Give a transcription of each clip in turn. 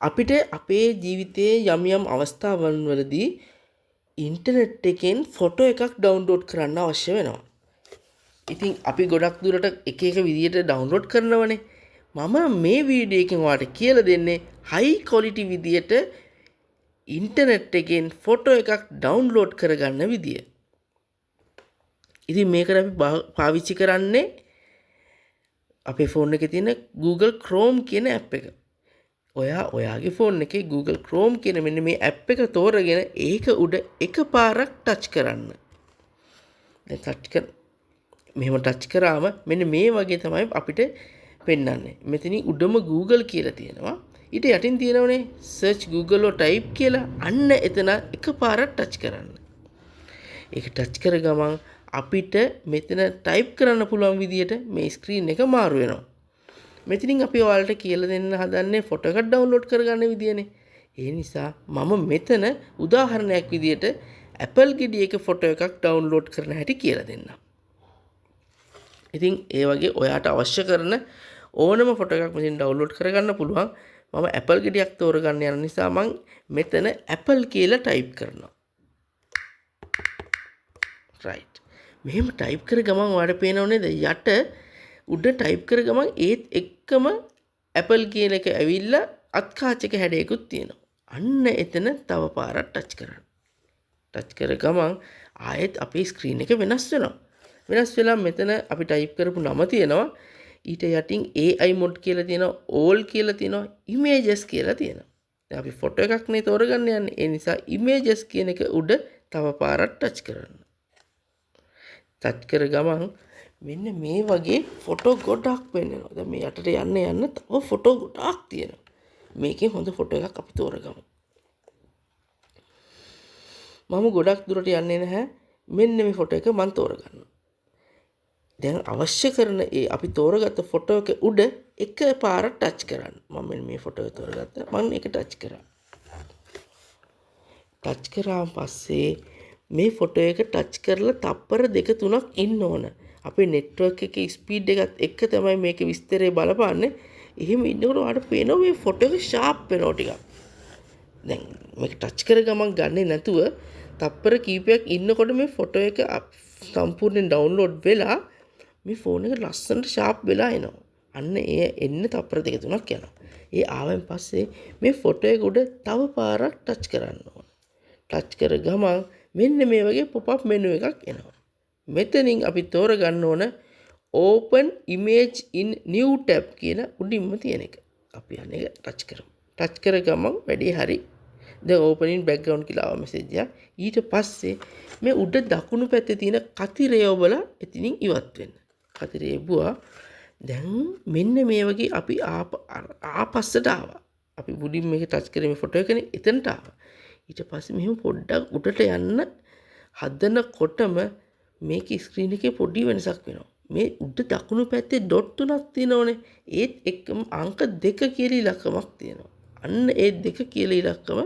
අපිට අපේ ජීවිතයේ යම් යම් අවස්ථාවන් වලදී ඉන්ටර්නෙට් එකෙන් ෆොටෝ එකක් ඩවුන්ලෝඩ් කරන්න අවශ්‍ය වෙනවා. ඉතින් අපි ගොඩක් දුරට එක එක විදියට ඩවුන්ලෝඩ් කරනවනේ. මම මේ වීඩියෝ එකෙන් ඔයාලට කියලා දෙන්නේ හයි ක්වොලිටි විදියට ඉන්ටර්නෙට් එකෙන් ෆොටෝ එකක් ඩවුන්ලෝඩ් කරගන්න විදිය. ඉතින් මේකට අපි පාවිච්චි කරන්නේ අපේ ෆෝන් එකේ තියෙන Google Chrome කියන ඇප් එක. ඔයා ඔයාගේ ෆෝන් එකේ Google Chrome කියන මෙන්න මේ ඇප් එක තෝරගෙන ඒක උඩ එකපාරක් ටච් කරන්න. දැන් ටච් කර මෙහෙම ටච් කරාම මෙන්න මේ වගේ තමයි අපිට පෙන්වන්නේ. මෙතනින් උඩම Google කියලා තියෙනවා. ඊට යටින් තියෙනවනේ search Google or type කියලා. අන්න එතන එකපාරක් ටච් කරන්න. ඒක ටච් කර ගමන් අපිට මෙතන ටයිප් කරන්න පුළුවන් විදියට මේ ස්ක්‍රීන් එක මාරු වෙනවා. මෙතනින් අපි ඔයාලට කියලා දෙන්න හදන්නේ ෆොටෝ එකක් ඩවුන්ලෝඩ් කරගන්න විදියනේ. ඒ නිසා මම මෙතන උදාහරණයක් විදියට Apple ගෙඩියක ෆොටෝ එකක් ඩවුන්ලෝඩ් කරන හැටි කියලා දෙන්නම්. ඉතින් ඒ වගේ ඔයාට අවශ්‍ය කරන ඕනම ෆොටෝ එකක් මෙතනින් ඩවුන්ලෝඩ් කරගන්න පුළුවන්. මම Apple ගෙඩියක් තෝරගන්න යන නිසා මං මෙතන Apple කියලා ටයිප් කරනවා. රයිට්. මෙහෙම ටයිප් කර ගමන් ඔයාලට පේනව නේද යට උඩ ටයිප් කර ගමන් ඒත් එක්කම Apple කියන එක ඇවිල්ලා අත්කාචක හැඩයකුත් තියෙනවා. අන්න එතන තව පාරක් ටච් කරන්න. ටච් කර ගමන් ආයෙත් අපේ ස්ක්‍රීන් එක වෙනස් වෙනවා. වෙනස් වෙලා මෙතන අපි ටයිප් කරපු නම තියෙනවා. ඊට යටින් AI mode කියලා තියෙනවා, all කියලා තියෙනවා, images කියලා තියෙනවා. දැන් අපි ෆොටෝ එකක් නේ තෝරගන්න යන්නේ. ඒ නිසා images කියන එක උඩ තව පාරක් ටච් කරන්න. ටච් කර ගමන් මෙන්න මේ වගේ ෆොටෝ ගොඩක් පෙන්වෙනවා. දැන් මේ යටට යන්න යන්න තව ෆොටෝ ගොඩාක් තියෙනවා. මේකෙන් හොඳ ෆොටෝ එකක් අපි තෝරගමු. මම ගොඩක් දුරට යන්නේ නැහැ. මෙන්න මේ ෆොටෝ එක මම තෝරගන්නවා. දැන් අවශ්‍ය කරන ඒ අපි තෝරගත්ත ෆොටෝ එක උඩ එක පාරක් ටච් කරන්න. මම මෙන්න මේ ෆොටෝ එක තෝරගත්තා. මම ඒක ටච් කරා. ටච් කරාන් පස්සේ මේ ෆොටෝ එක ටච් කරලා තප්පර දෙක තුනක් ඉන්න ඕන. අපේ නෙට්වර්ක් එකේ ස්පීඩ් එකත් එක්ක තමයි මේක විස්තරේ බලපාන්නේ. එහෙම ඉන්නකොට ඔයාලට පේනවා මේ ෆොටෝ එක ෂාප් වෙනවා ටිකක්. දැන් මේක ටච් කර ගමන් ගන්නෙ නැතුව තප්පර කීපයක් ඉන්නකොට මේ ෆොටෝ එක සම්පූර්ණයෙන් ඩවුන්ලෝඩ් වෙලා මේ ෆෝන් එක ලස්සනට ෂාප් වෙලා එනවා. අන්න ඒ එන්න තප්පර දෙක තුනක් යනවා. ඒ ආවෙන් පස්සේ මේ ෆොටෝ එක උඩ තව පාරක් ටච් කරන්න ඕන. ටච් කර ගමන් මෙන්න මේ වගේ පොප් අප් මෙනු එකක් එනවා. මෙතනින් අපි තෝරගන්න ඕන open image in new tab කියන උඩින්ම තියෙන එක. අපි අන්න ඒක ටච් කරමු. ටච් කර ගමන් වැඩේ හරි. දැන් open in background කියලා ආව මැසේජ් එකක්. ඊට පස්සේ මේ උඩ දකුණු පැත්තේ තියෙන කතිරය ඔබලා එතනින් ඉවත් වෙන්න. කතිරය එබුවා. දැන් මෙන්න මේ වගේ අපි ආපස්සට ආවා. අපි මුලින් මේක ටච් කරේ මේ ෆොටෝ එකනේ, එතනට ආවා. ඊට පස්සේ මෙහෙම පොඩ්ඩක් උඩට යන්න හදනකොටම මේකේ ස්ක්‍රීන් එකේ පොඩි වෙනසක් වෙනවා. මේ උඩ දකුණු පැත්තේ ඩොට් තුනක් තියෙනවනේ. ඒත් එක්කම අංක 2 කියලා ඉලක්කමක් තියෙනවා. අන්න ඒ 2 කියලා ඉලක්කම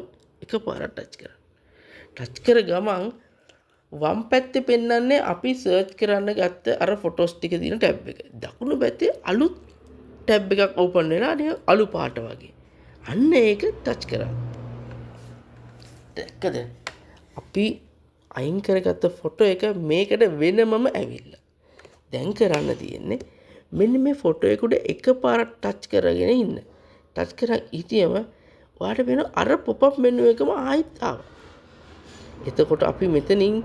එකපාරක් ටච් කරන්න. ටච් කර ගමන් වම් පැත්තේ පෙන්වන්නේ අපි සර්ච් කරන්න ගත්ත අර ෆොටෝස් ටික තියෙන ටැබ් එක. දකුණු පැත්තේ අලුත් ටැබ් එකක් ඕපන් වෙලා නිකන් අලු පාට වගේ. අන්න ඒක ටච් කරන්න. දැක්කද? අපි අයින් කරගත්ත ෆොටෝ එක මේකට වෙනමම ඇවිල්ලා. දැන් කරන්න තියෙන්නේ මෙන්න මේ ෆොටෝ එක උඩ එකපාරක් ටච් කරගෙන ඉන්න. ටච් කරන් හිටියම ඔයාලට වෙන අර පොප් අප් මෙනු එකම ආයෙත් ආවා. එතකොට අපි මෙතනින්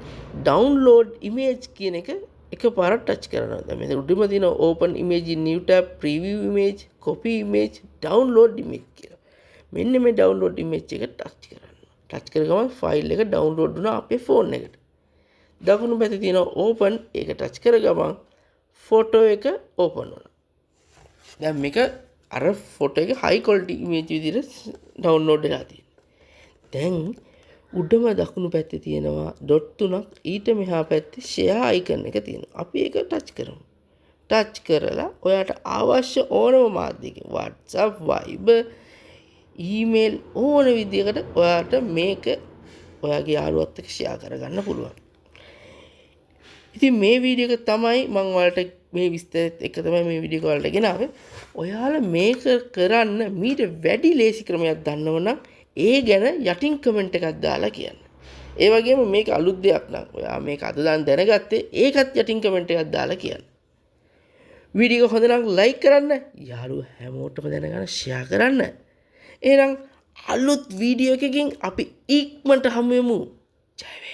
ඩවුන්ලෝඩ් ඉමේජ් කියන එක එකපාරක් ටච් කරනවා. දැන් මෙතන උඩින්ම තියෙනවා open image in new tab, preview image, copy image, download image කියලා. මෙන්න මේ ඩවුන්ලෝඩ් ඉමේජ් එක ටච් කරන්න. ටච් කර ගමන් ෆයිල් එක ඩවුන්ලෝඩ් වුණා අපේ ෆෝන් එකට. දකුණු පැත්තේ තියෙනවා ඕපන්, ඒක ටච් කර ගමන් ෆොටෝ එක ඕපන් වුණා. දැන් මේක අර ෆොටෝ එක හයි ක්වොලිටි ඉමේජ් විදිහට ඩවුන්ලෝඩ් වෙලා තියෙනවා. දැන් උඩම දකුණු පැත්තේ තියෙනවා ඩොට් තුනක්, ඊට මෙහා පැත්තේ ෂෙයා අයිකන් එක තියෙනවා. අපි ඒක ටච් කරමු. ටච් කරලා ඔයාට අවශ්‍ය ඕනම මාධ්‍යයකින් WhatsApp, Viber, email ඕන විදිහකට ඔයාට මේක ඔයාගේ යාළුවත් එක්ක ෂෙයා කරගන්න පුළුවන්. ඉතින් මේ වීඩියෝ එක තමයි මම ඔයාලට මේ විස්තරෙත් එක තමයි මේ වීඩියෝ එක ඔයාලට ගෙනාවේ. ඔයාලා මේක කරන්න මීට වැඩි ලේසි ක්‍රමයක් දන්නවනම් ඒ ගැන යටින් කමෙන්ට් එකක් දාලා කියන්න. ඒ වගේම මේක අලුත් දෙයක් නම් ඔයා මේක අද දැනගත්තේ ඒකත් යටින් කමෙන්ට් එකක් දාලා කියන්න. වීඩියෝ එක හොඳ නම් ලයික් කරන්න, යාළුවෝ හැමෝටම දැනගන්න ෂෙයා කරන්න. එහෙනම් අලුත් වීඩියෝ එකකින් අපි ඉක්මනට හමු වෙමු. ජය වේවා.